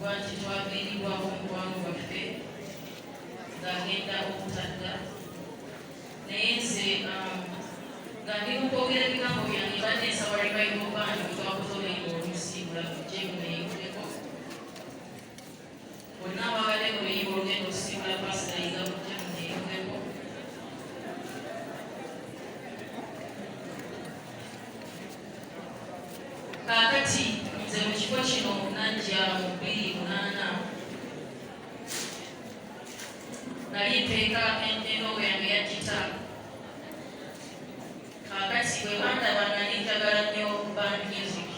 Okuba nti twaviiribwako mukwano gwaffe ng'agenda obutadda, naye nze nga ndi mu kwogera ebigambo byange, mbadde nsaba Revival Band bwe twakoze oluyimba olumusiibula mujje muneyungeko. Bonna ababadde mu luyimba olugenda okusiibula Pasita Yiga, mujje muneyungeko. Kaakati nze mu kifo kino najja mu 2008. Nali nteeka endongo yange ya gita. Kaakati bwe bandaba, nali njagala nnyo band music,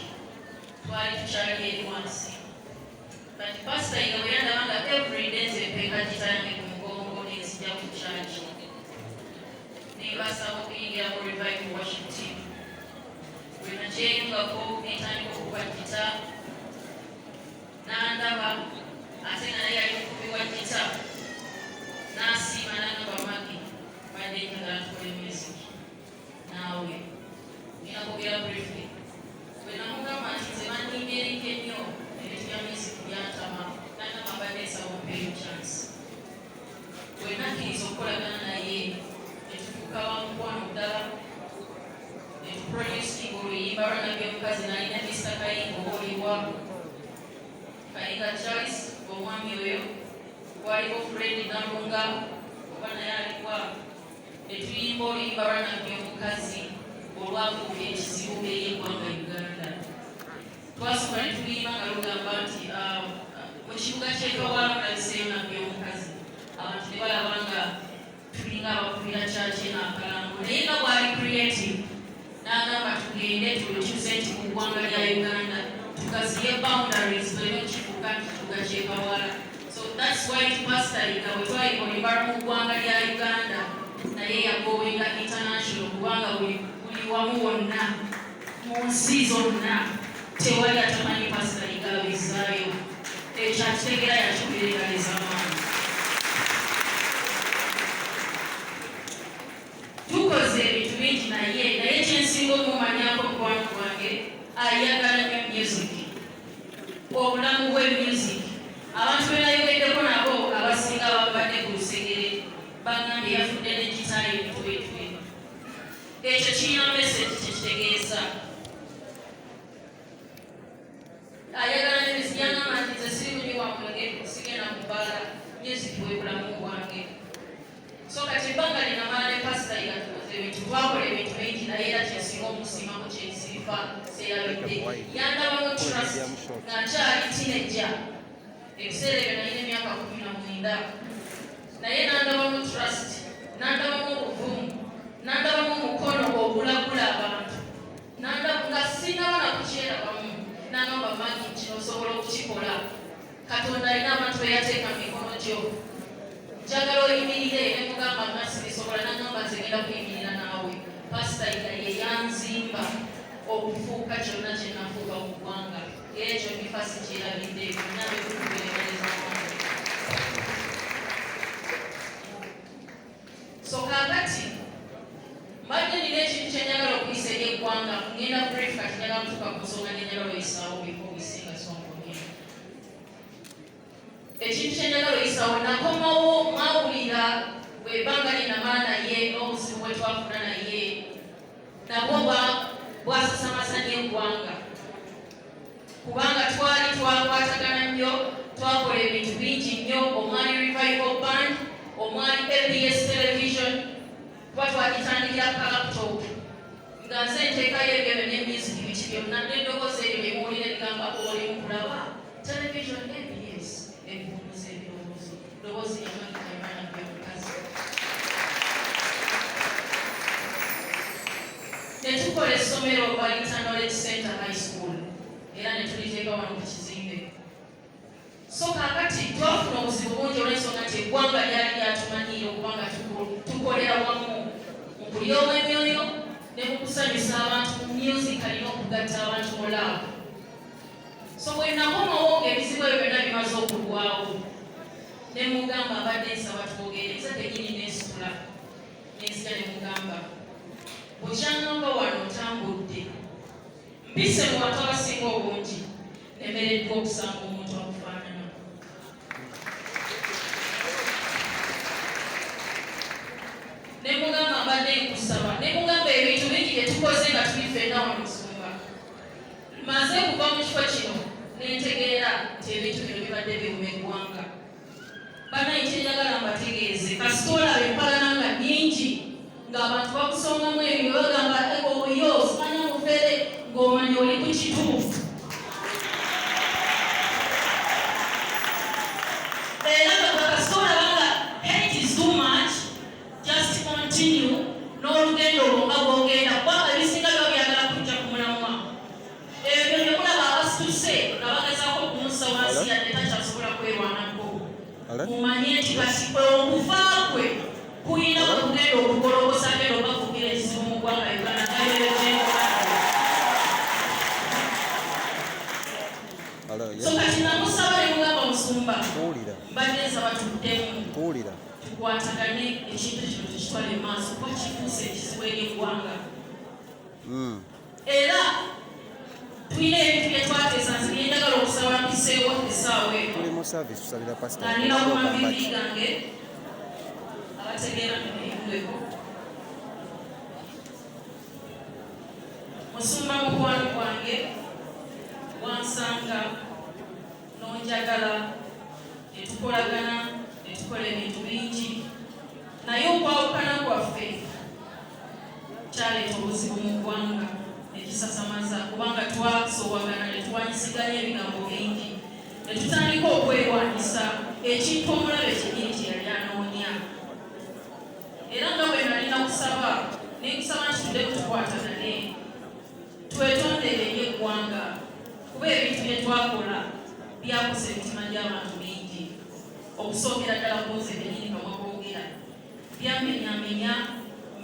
twali tukyali eri wansi. Kati Pasita Yiga bwe yandaba nga everyday nze mpeeka gita yange ku mugongo nenzija ku church, nembasaba okuyingira mu Revival Worship Team. Bwe nakyeyungako, nentandika okuba gita, n'andaba ate nga naye yali mukubi wa gita, n'asiima, n'agamba, "Maggie, badde njagala tukole music naawe." Ngenda kwogera briefly. Bwe namugamba nti nze bannimbye erinka ennyo, ebintu bya music byantama, n'agamba, "Mbadde nsaba ompeeyo chance." Bwe nakkiriza okukolagana naye, netufuuka ba mukwano ddala, netuproducinga oluyimba lwa Nabbi Omukazi. Nalina Mr Kayinga, oba oliwa Kayinga Charles, omwami oyo, waliko Fred Nalunga, oba naye aliwa. Netuyimba oluyimba lwa Nabbi Omukazi olwafuuka ekizibu eri eggwanga Uganda. Twasooka ne tuluyimba nga lugamba nti mu kibuga ky'e Kawala mulabiseeyo Nabbi Omukazi. Abantu ne balaba nga tulinga abakubira kyaki akalango, naye nga bwali creative, n'agamba tugende tulukyuse nti mu ggwanga lya Uganda, tugaziye boundaries, tuleme kifuuka nti kibuga ky'e Kawala. So that's why Pastor Yiga bwe twayimba oluyimba mu ggwanga lya Uganda, naye yagowenga international, kubanga buli wamu wonna mu nsi zonna tewali atamanyi Pastor Yiga abizaayo. Ekyo akitegeera, yakikubira engalo ez'amaanyi. Tukoze ebintu bingi naye, naye kyensinga okumumanyako, mukwano gwange ayagala nnyo music, obulamu bwe music. Abantu be nayogeddeko nabo abasinga babadde ku lusegere bagambye yafudde ne gitayi emitwetwe. Ekyo kirina message kyekitegeeza. Ayagala nnyo music. Yagamba nti nze siri munywi wa mwenge, sigenda mu bbaala, music bwe bulamu bwange. So kati ebbanga linamala ne Pasita Yiga tukoze ebintu, twakola ebintu bingi, naye era kyensinga omusiimako, kyensiifa seerabidde, yandabamu trust nga nkyali teenager. Ebiseera ebyo nalina emyaka 19, naye nandabamu trust, nandabamu obuvumu, nandabamu omukono ogulagula abantu nga sinaba nakukyerabamu. Nagamba, "Maggie, kino osobola okukikola. Katonda alina abantu beyateeka mu mikono gyo, njagala oyimirire." Ne mugamba nga sibisobola. Nagamba, "Nze ngenda kuyimirira naawe." Pasita Yiga ye yanzimba okufuuka kyonna kye nafuuka mu ggwanga. Era ekyo ndifa sikyerabidde, byonna bekukuberegereza wange. So kaakati mbadde nina ekintu kyenjagala okuyisa eri eggwanga. Ngenda brief kati, njagala kutuuka ku nsonga nenjagala oyisaawo before we sing a song for him. Ekintu kyenjagala oyisawo, nakomawo, mwawulira bwebbanga linamala naye n'obuzibu bwe twafuna naye nabwo bwasasamasa nnyo eggwanga, kubanga twali twakwatagana nnyo, twakola ebintu bingi nnyo, omwali Revival Band, omwali ABS Television, kuba twagitandikira ku laptop nga nze nteekayo ebyo ne music, biki byonna, n'eddoboozi eryo lyemuwulira ligamba oli mu kulaba television ABS, ebibuuzo ebirowoozo, ddoboozi lya Maggie Kayima Nabbi Omukazi. Ne tukola essomero baliyita Knowledge Center High School, era ne tuliteeka wano ku kizimbe. So kaakati twafuna obuzibu bungi olw'ensonga nti eggwanga lyali lyatumanyiire okubanga tukolera wamu mu kulyowa emyoyo ne mu kusanyusa abantu mu music alina okugatta abantu mu love. So bwe nakomawo ng'ebizibu ebyo byonna bimaze okugwawo, ne mugamba, "Mbadde nsaba twogere." Nze kennyini neesitula nenzija ne mugamba, "Bukyaŋŋamba wano ntambudde, mpise mu bantu abasinga obungi, nemereddwa okusanga omuntu akufaanana." Maze kuva mu kifo kino nentegeera nti ebintu bino bibadde biwuma eggwanga. Banaye, kyenjagala mbategeeze, kasita olaba empalana nga nnyingi, ng'abantu bakusongamu ebyo, bagamba oyo simanya mufere, ng'omanya oli ku kituufu. Era kasita olaba nga hate is too much, just continue n'olugendo olwo nga bwogenda, kuba ebisinga biba byagala kujja ku mulamwa. Ebyo bye mulaba abasituse nga bagezaako okumussa wansi, yadde takyasobola kwerwanako, mumanye nti kati okufa kwe kulina okugenda okugolokosa, agenda obafuukira ekizibu mu ggwanga Uganda ngayoyogyenkola. So kati namusaba ne mugamba, "Musumba, mbadde nsaba tuddemu tukwatagane, ekintu kino tukitwale maaso, kuba kifuuse ekizibu eri eggwanga." Era tulina ebintu bye twateesa, nze byenjagala okusaba mpiseewo essaawa eno. Tuli mu service, tusabira pastor. Nga nina ku mavivi gange, abategeera mubiyungeko. Musumba, mukwano gwange, wansanga n'onjagala, netukolagana, netukola ebintu bingi, naye okwawukana kwaffe kyaleeta obuzibu mu ggwanga nekisasamaza, kubanga twasowagana netuwanyisiganya ebigambo bingi, netutandika okwerwanyisa, ekintu omulabe kyenyini kye yali anoonya. Era nga bwe nalina kusaba, nenkusaba nti tudde tukwatagane, twetondere eri eggwanga, kuba ebintu bye twakola byakosa emitima gy'abantu bingi. Okusookera ddala ku nze bennyini, kamwa koogera, byamenyamenya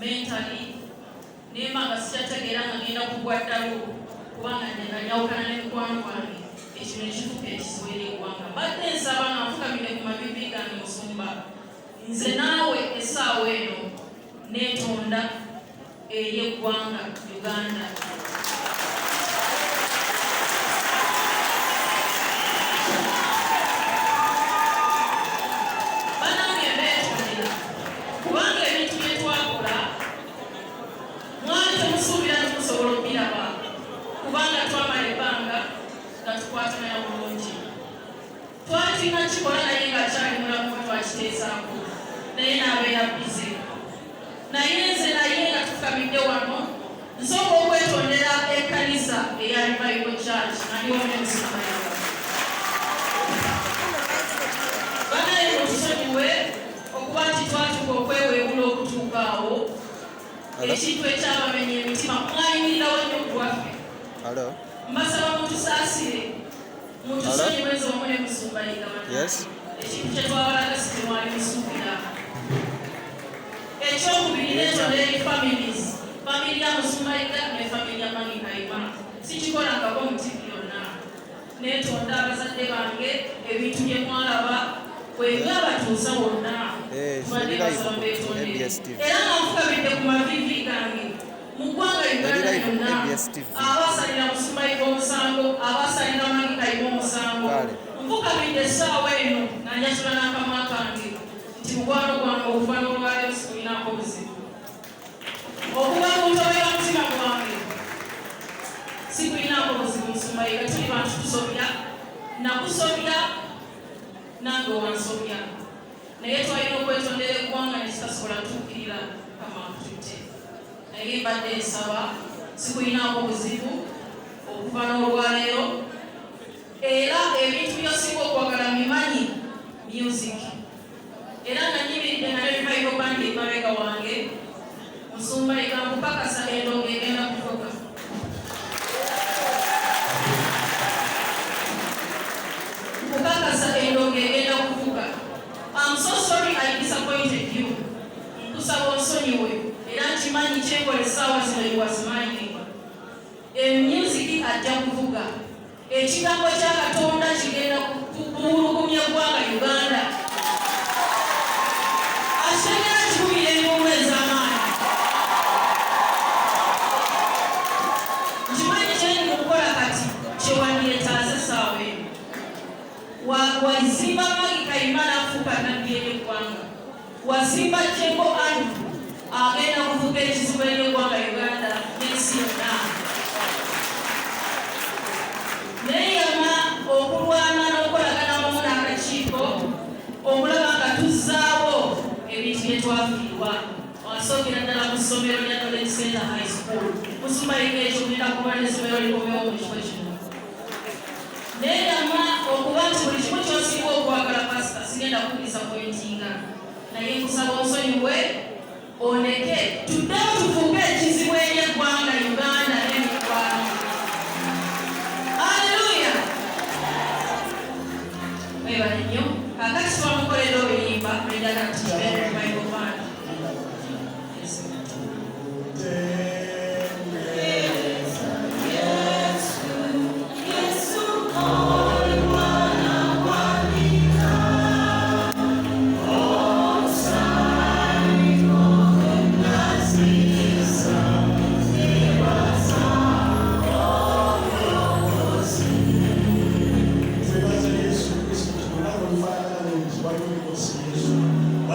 mentally, nemba nga sikyategeera nga ngenda kugwa ddalu, kubanga nze nyawukana ne mukwano gwange, ekino nekifuuka ekizibu eri eggwanga. Mbadde nsaba nga nfukamidde ku mavivi gange, musumba, nze naawe essaawa eno neetonda eri eggwanga Uganda. Banange, beetondera, kubanga ebintu bye twakola mwali temusuubira nti musobola okubiraba, kubanga twamala ebbanga nga tukwatagana bulungi. Twali tulina kikola naye ng'akyali mulamu, we twakiteesaako, naye n'abeera busy. Naye nze naye nga tufukamidde wano, nsooka okwetondera ekkanisa eya Revival Church nga ndi wamu ne musumba. Banaye, mutusonyiwe okuba nti twatuuka okweweebula okutuuka awo, ekintu ekyabamenya emitima. Mwayimirirawo nnyo ku lwaffe. Mbasaba mutusaasire, mutusonyiwe, nze wamu ne musumba Yiga. Ekintu kye twabalaga si temwali musuubira. Ekyokubiri, neetonda eri families, family ya musumba Yiga ne family ya Maggie Kayima. Sikikolangako mu TV yonna. Neetonda abazadde bange, ebintu bye mwalaba bwebwabatuusa wonna, tubadde eri live basaba ku mbeetondere. ABS TV. Era nga nfukamidde ku mavivi gange, mu ggwanga Eri Uganda live ku yonna, ABS TV. abasalira musumba Yiga omusango, abasalira Maggie Kayima omusango, nfukamidde essaawa eno nga njatula n'akamwa kange nti mukwano gwange, okuva n'olwaleero sikulinako buzibu. Okuva mu ntobo y'omutima gwange, sikulinako buzibu. Musumba Yiga, tuli bantu, tusobya, nakusobya nange wansobya, naye twalina okwetondera eggwanga nekitasobola tuukirira kama nkututte. Naye mbadde nsaba, sikulinako buzibu okuva n'olwaleero. Era ebintu byosinga okwagala mbimanyi, music, era nga nyimiridde nga ne Revival Band emabega wange. Musumba Yiga, nkukakasa endongo egenda kuvuga. Nkukakasa endongo egenda kuvuga. I'm so sorry I disappointed you. Nkusaba onsonyiwe, era nkimanyi kyenkola essaawa zino, you was smiling. Music ajja kuvuga, ekigambo kya Katonda kigenda kuwulugumya eggwanga Uganda. Akitegera kikubira enduulu ez'amaanyi. Nkimanyi kyendi mukukola kati kyewandyetaaze essaawa eno. Wazimba Maggie Kayima n'afuuka nabbi eri eggwanga, wazimba Jengo Andrew, agenda kuvuga ekizibu eri eggwanga Uganda n'ensi yonna. Twafiirwa wasookera ddala ku ssomero lya Knowledge Center High School. Musumba Yiga, ekyo ogenda kuba n'essomero likomewo mu kifo kino. Neeyama okuba nti buli kimu kyosinga okwagala, Pasita, sigenda kudisappointinga, naye nkusaba onsonyiwe, ondeke tuddemu tufuuke ekizibu eri eggwanga Uganda.